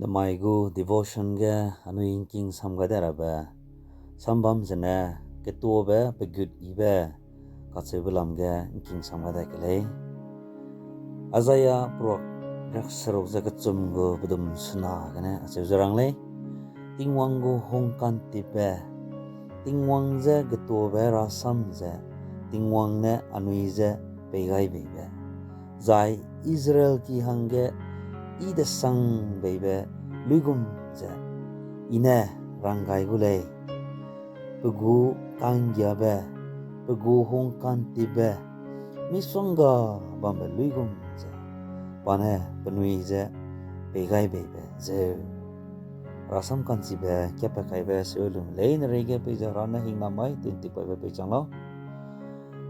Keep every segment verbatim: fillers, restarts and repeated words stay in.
Nemai gu devotion ge anui ’ngking sam gai de rabe, sambam zene ketuabe pegut yibe kacheube lam ge ’ngking sam gai de ke lei. Isaiah peruak riakseruk ze kechum gu pedum sena gene acheu ze rang lei: Tingwang gu hungkantipbe, Tingwang je getuabe rasam ze, Tingwang ne anui je pei gai beibe, zai Israel ki hangge I desangbeibe luigum ze I ne rang gai gu lei. Pe gu ka'nggiabe, pe gu hungkantipbe, misongga bambe luigum ze, pa ne penui je pei gai beibe zeu. Rasam ka'nchibe kiapat kaibe seu lu leine reige peize Hera ne hingnam mai tintik paibe peichang lau.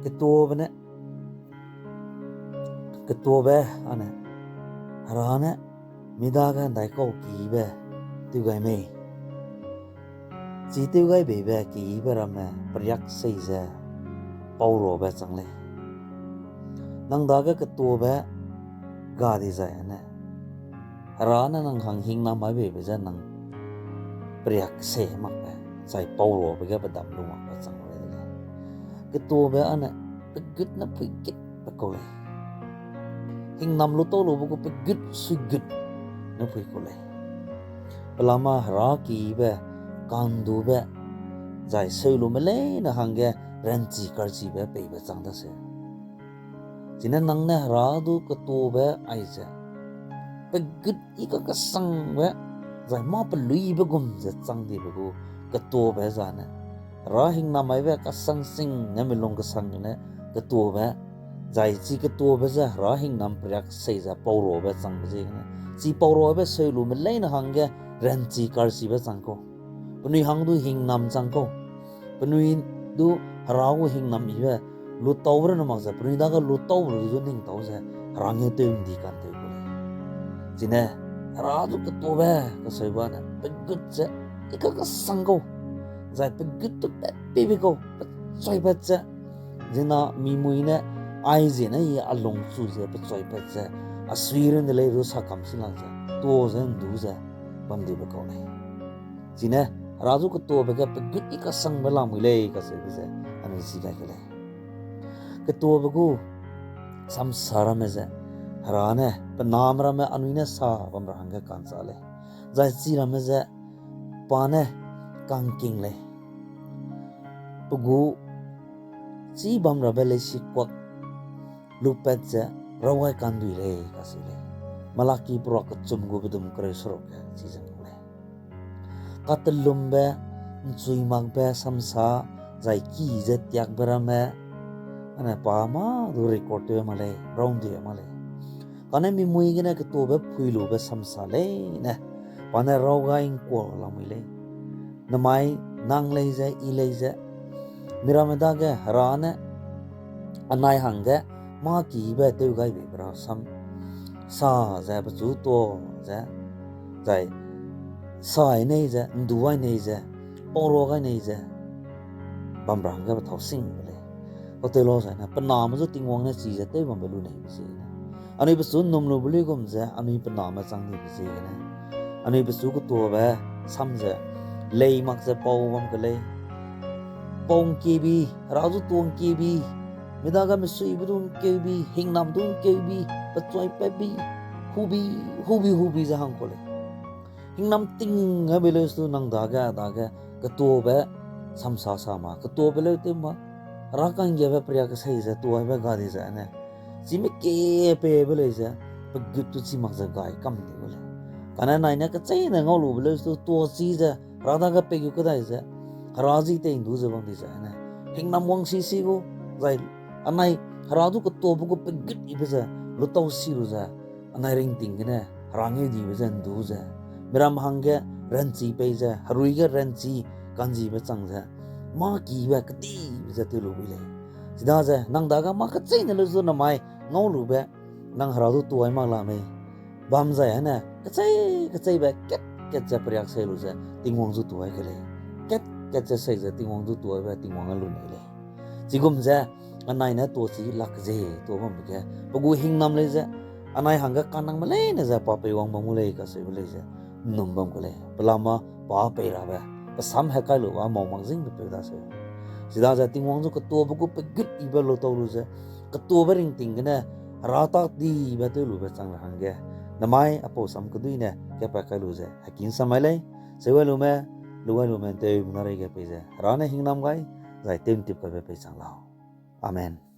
Ketuabe ne, ketuabe ane, Hera ne mi dage ’ndaikau keyibe tew gai mei. Chi tew gai beibe keyibe ramme periak sei ze pauruabe chang lei. Nang dage ketuabe ga dizai ane, Hera ne nang hang hingnam mai beibe je nang periak sei makbe, zai pauruabe ge pedam lu makbe chang lu lei de lei. Ketuabe ane pegut ne puigit pe kau lei. Hingnam lu tau lube gu pegut suigut ne pui kau lei. Pelama Hera keyibe, ka'ndube, zai seu lume leine hangge ranchi karchibe peibe chang daseu. Chine nang ne Hera du ketuabe aize, pegut I kakesangbe, zai mâ peluibe gum ze chang dibe gu ketuabe zane, Hera hingnam maibe kasang sing ne milung kesang gene ketuabe, zai chi ketuabe ze Hera hingnam periak sei ze pauruabe changbe ziegene, chi pauruabe seu lume leine hangge ranchi karchibe chang kau. Penui hang du hingnam chang kau. Penui du Hera gu hingnam yibe lu taube rune mak ze, penui dage lu taube lu zu ning tau ze, Hera ngeu tew ’ndi kan tew gu lei. Chine, Hera du ketuabe kaseube ne, pegut ze, I kakesang kau, zai pegut tu pat peibe kau, pechuipat ze, zina mimui ne, aize ne I a lung chu ze pechuipat ze, a sui run de lei ru sakam si lak ze, tua ze ’ndu ze, bam dibe kau lei. Chine, Hera du ketuabe ge pegut I kasangbe lamui lei kacheube ze, anui chi gai ke lei. Ketuabe gu samsa ramme ze, Hera ne, pe name ramme anui ne sa bam ra hangge ka'nchâ lei. Zai chi ramme ze, pa ne ka'ngking lei. Pe gu chî bam rabe leisikuak lupat ze rawgai ka'ndui lei kacheu lei. Malaki peruak kechum gu pedum kereu seruk ge chi ze ngau lei. Katelumbe, ’nchui makbe samsa, zai ki ze tiakbe ramme, ane pa mâ du record tew mak lei, raw ’ndi mak lei. Kane mimui gene ketuabe phui lube samsa leine, pa ne rawgai ’ngkuâ lamui lei. Nemai nang lei ze, I lei ze, miramme dage Hera ne anai hangge mâ kibe tew gai beibe rasam sa ze pechu tuâ ze, zai sai nei ze, ’ndu ai nei ze, paurua gai nei ze, bam ra hangge pethâu sing de lei. Kau tew lau zai ne, pe name zu Tingwang ne chize tew bambe lu neibe ziegene, anui pechu ’nnum lube luigum ze anui pe name chang dibe ziegene, anui pechu ketuabe sam ze lei mak ze pau bam ke lei. Pau ’ngkeubi, Hera zu tuâ ’ngkeubi, midage mesuibe du ’ngkeubi, hingnam du ’ngkeubi, pechuai patbi, hubi, hubi, hubi ze hang kau lei. Hingnam ting gabe leu su nang dage, dage, ketuabe samsa sa ma, ketuabe leu tew ma, Hera ka'nggiabe peria kesei ze tuaibe ga di ze ne, chime ke peibe lei ze, pegut tu chi mak ze gai kam di gu lei. Kane nai ne kecheîne ngau lube leu su tuâ chi ze, Hera dage pei gu kedai ze, Hera ji tei ’ndu ze bam di ze ne, hingnam wang sisi gu, zai anai Hera du ketuabe gu pegut yibe ze, lutau si lu ze, anai ringting gene Hera ngeudibe ze ’ndu ze, miram hangge ranchi pei ze, herui ge ranchi ka'njibe chang ze, mâ kibe kedibe ze tew lu bui lei. Chidaze nang dage mâ kecheîne leu zu namai ngau lube, nang Hera du tuai mak la mei. Bam zai ane, kecheî, kecheîbe kat kat ze periak sei lu ze Tingwang zu tuai ke lei. Kat kat ze sei ze Tingwang zu tuaibe Tingwang a lu nei lei. Chigum ze, anai ne tuâ chi lak ze tuâ bambe ge, pe gu hingnam lei ze, anai hangge kanangme leine ze pa peiwang bam gu lei kacheube lei ze, ’nnum bam ku lei, pe lam â pa pei rabe, pe sam hekai lu ba mau mak zingbe peu daseu. Chidaze Tingwang zu ketuabe gu pegut yibe lu tau lu ze, ketuabe ringting gene, Hera tak dibe tew lube chang ra hangge, namai aipau sam keduine kepat kai lu ze heki ’nsam mai lei, cheu gai lume, lu gai lume ’nteumena reige peize Hera ne hingnam gai, zai tew'ntip kaibe peichang lau. Amen.